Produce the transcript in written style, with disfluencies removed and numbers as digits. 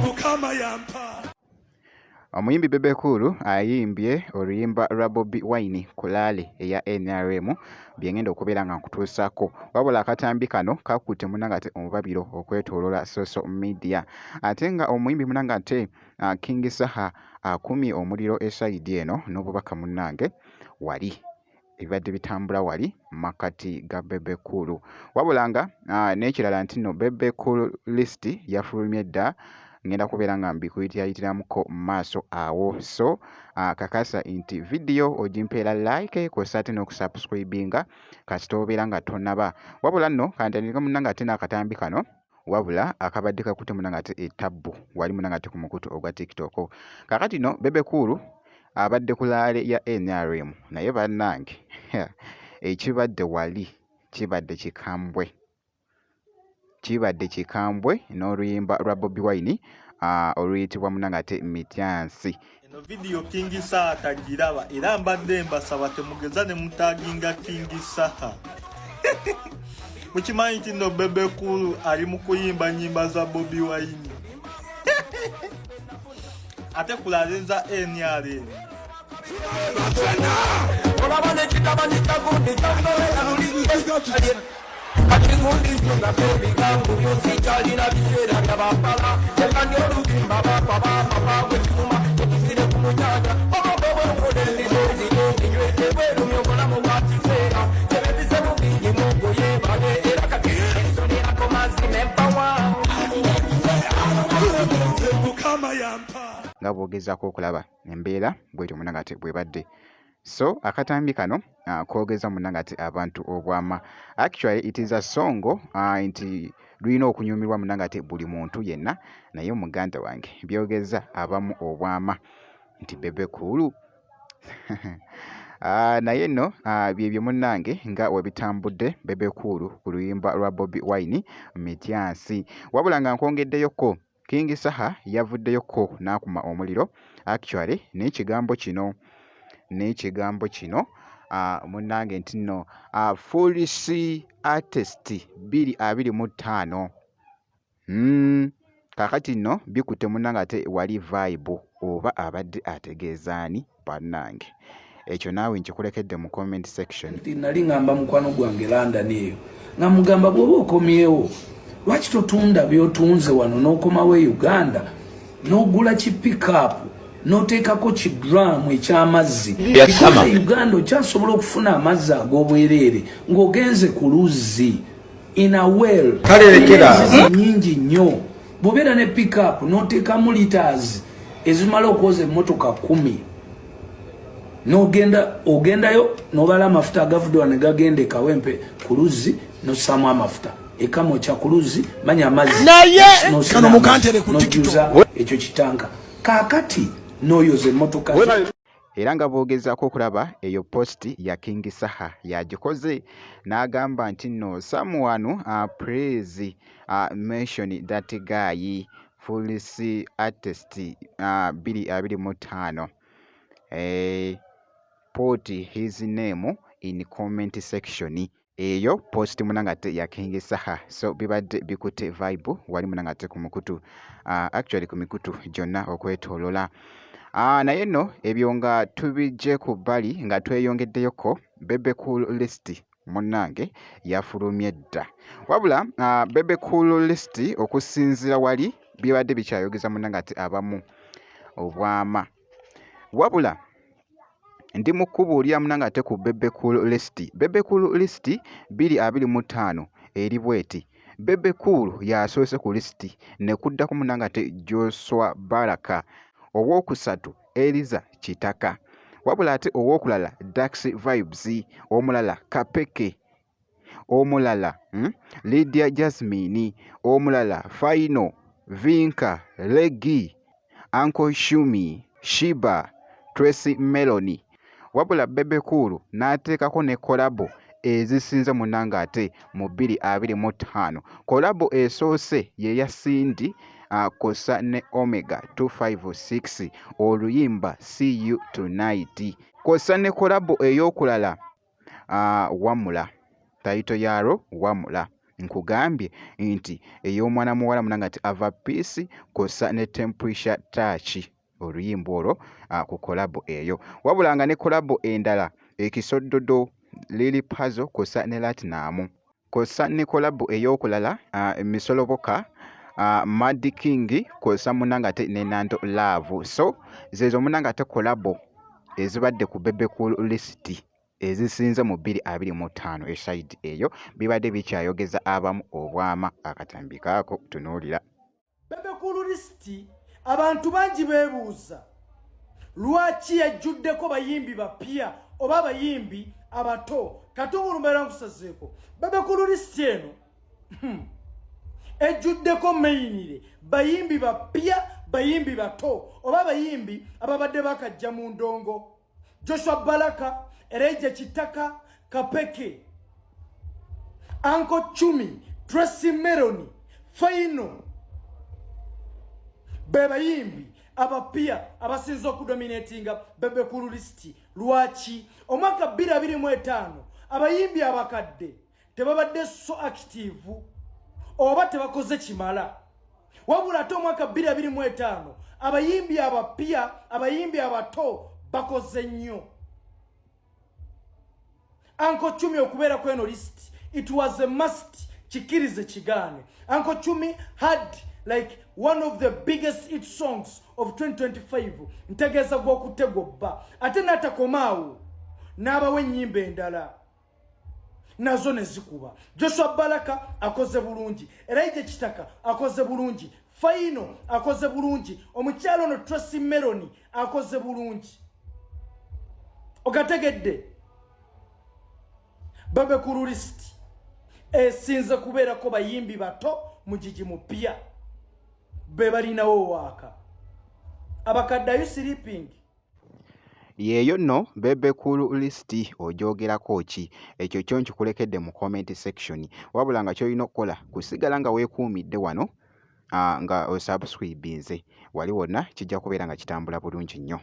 Mukama yampa. Omuyimbi Bebe Cool ayimbye oluyimba lwa Bobi Wine ku rally eya NRM bye ngenda okubeera nga nkutuusaako. Wabula akatambi kano kakutte munnange ate omubabiro okwetooloola social media. Ate nga omuyimbi munnange ate King Saha akumye omuliro esayidi eno n'obubaka munnange wali ebibadde bitambula wali mu makkati ga Bebe Cool. Wabula nga n'ekirala nti nno Bebe Cool list yafulumye dda, ngenda kubeera nga mbikuyitirayitiraamuko mu maaso awo. So kakasa nti vidiyo ogimpeera like kw'ossa ate n'okusubscribinga kasita obeera nga tonnaba. Wabula nno kantandike munnange ate n'akatambi kano. Wabula akabadde kakutte munange ate etabbu wali munange ate ku mukutu ogwa TikTok. Kakati no Bebe Cool abadde ku laale ya NRM naye bannange ekibadde wali kibadde kikambwe, kibadde kikambwe n'oluyimba lwa Bobi Wine oluyitibwa munange ate Mityansi. Eno vidiyo King Saha tagiraba era mbadde mbasaba temugeza ne mutaginga King Saha. Mukimanyi nti nno Bebe Cool ali mu kuyimba nnyimba za Bobi Wine. Ate kulaze za NRM. Olaba nekitabani kya gundi kyandolera luli kati gundi nsongako ebigambo byonsikyalina biseera byabapala ekandi olugimba bapa bapapa bwekiruma ekizire ku mujanja obobobokolenzienzinywetebwerumya obulamu bwa kiseera tebebise bubingi mugoye bale era kati ensonirako mazzi nempawa Mukama yampa. Nga bw'ogezaako okulaba embeera bw'etyo munnange ate bw'ebadde. So akatambi kano koogeza munnange ate abantu obwama. Actually it is a song nti lulina okunyumirwa munnange ate buli muntu yenna naye muganda wange byogeza abamu obwama nti Bebe Cool. Naye nno byebyo munnange nga we bitambudde Bebe Cool ku luyimba lwa Bobi Wine Mityansi. Wabula nga nkwongeddeyokko King Saha yavuddeyo ko n'akuma omuliro actually n'ekigambo kino n'ekigambo kino munnange nti nno foolish artist 2025. Kaakati nno bikutte munnange ate wali vibe oba abadde ategeeza ani bannange? Ekyo naawe nkikulekedde mu comment section. Nti nali ngamba mukwano gwange London eyo nga mugamba bw'oba okomyewo lwaki totunda by'otunze wano n'okomawo e Uganda n'ogula ki pickup n'oteekako ki drum eky'amazzi because e Uganda okyasobola okufuna amazzi ag'obwereere ng'ogenze ku luzzi in a well nyingi nnyo bw'obeera ne pickup n'oteekamu liters ezimala okwoza emmotoka 10 n'ogenda ogendayo n'obala amafuta agavudde wano ne gagenda e Kawempe ku luzzi n'ossaamu amafuta ekamokya ku luzzi manya amazzi naye n'osena kano mukantere ku n'ojjuza TikTok. ekyo kitanka kaakati n'oyoza emmotoka zo. Era nga bw'ogezaako okulaba eyo post ya King Saha y'agikoze n'agamba nti nno someone please mention that guy foolish artist 2025 put his name in comment section. Eyo post munange ate ya King Saha. So bibadde bikutte vibe wali munange ate ku mukutu actually ku mikutu gyonna okwetoolola. Naye nno ebyo nga tubiggye ku bbali nga tweyongeddeyoko Bebe Cool list munnange yafulumye dda. Wabula Bebe Cool list okusinziira wali bibadde bikyayogeza munnange ate abamu obwama. Wabula ndi mu kukubuulira munnange ate ku Bebe Cool list. Bebe Cool list 2025 eri bw'eti. Bebe Cool y'asoose ku lisiti ne kuddako munnange ate Joshua Baraka, owookusatu Eliza Kitaka, wabula ate owookulala Dax Vibes, omulala Kapeke, omulala Lydia Jasmine, omulala Final, Vinka, Reggie, Uncle Shumi, Shiba, Tracy Melon. Wabula Bebe Cool n'ateekako ne kolabo ezisinze munnange ate mu 2025. Kolabo esoose ye ya Cindy kw'ossa ne Omega 256 oluyimba See You Tonight. Kw'ossa ne kolabo ey'okulala Wamula, tayito yaalwo Wamula. Nkugambye nti ey'omwana muwala munange ati Ava Peace kw'ossa ne Temperature Touch, oluyimba olwo ku collabo eyo. Wabula nga ne collabo endala Ekisoddodo, Lil Pazo kw'ossa ne Latinum, kw'ossa ne collabo ey'okulala Misoloboka, Mad King kw'ossa munange ate ne Nando Love. So zeezo munange ate collabo ezibadde ku Bebe Cool list ezisinze mu 2025. E side eyo bibadde bikyayogeza abamu obwama. Akatambi kaako, tunuulira. Bebe Cool list, abantu bangi beebuuza lwaki yajjuddeko bayimbi bapya oba abayimbi abato. Katungulu, mbeera nkusazeeko. Bebe Cool list eno ejjuddeko mainly bayimbi bapya, bayimbi bato oba abayimbi ababadde bakajja mu ndongo: Joshua Baraka, Elijah Kitaka, Kapeke, Uncle Chumi, Tracy Meloni, Faino, be bayimbi abapya abasinze okudominatinga Bebe Cool list. Lwaki omwaka 2025 abayimbi abakadde tebabadde so active oba tebakoze kimala, wabula ate omwaka 2025 abayimbi abapya, abayimbi abato bakoze nnyo? Uncle Chumi okubeera kweno list, it was a must. Kikirize kigaane, Uncle Chumi had like one of the biggest hit songs of 2025, ntegeeza gw'okutegwa bba, ate n'atakomaawo n'abawa ennyimba endala nazo ne zikuba. Joshua Baraka akoze bulungi, Elijah Kitaka akoze bulungi, Faino akoze bulungi, omukyalo ono Tracy Meloni akoze bulungi. Ogategedde, Bebe Cool list esinze kubeerako bayimbi bato, mugigi mupya be balinawo waaka. Abakadde ayu sleeping. Yeeyo nno Bebe Cool list, ogyogerako ki? Ekyo kyo nkikulekedde mu comment section. Wabula nga ky'olina okukola kusigala nga weekuumidde wano nga osubscribinze wali wonna, kijja kubeera nga kitambula bulungi nnyo.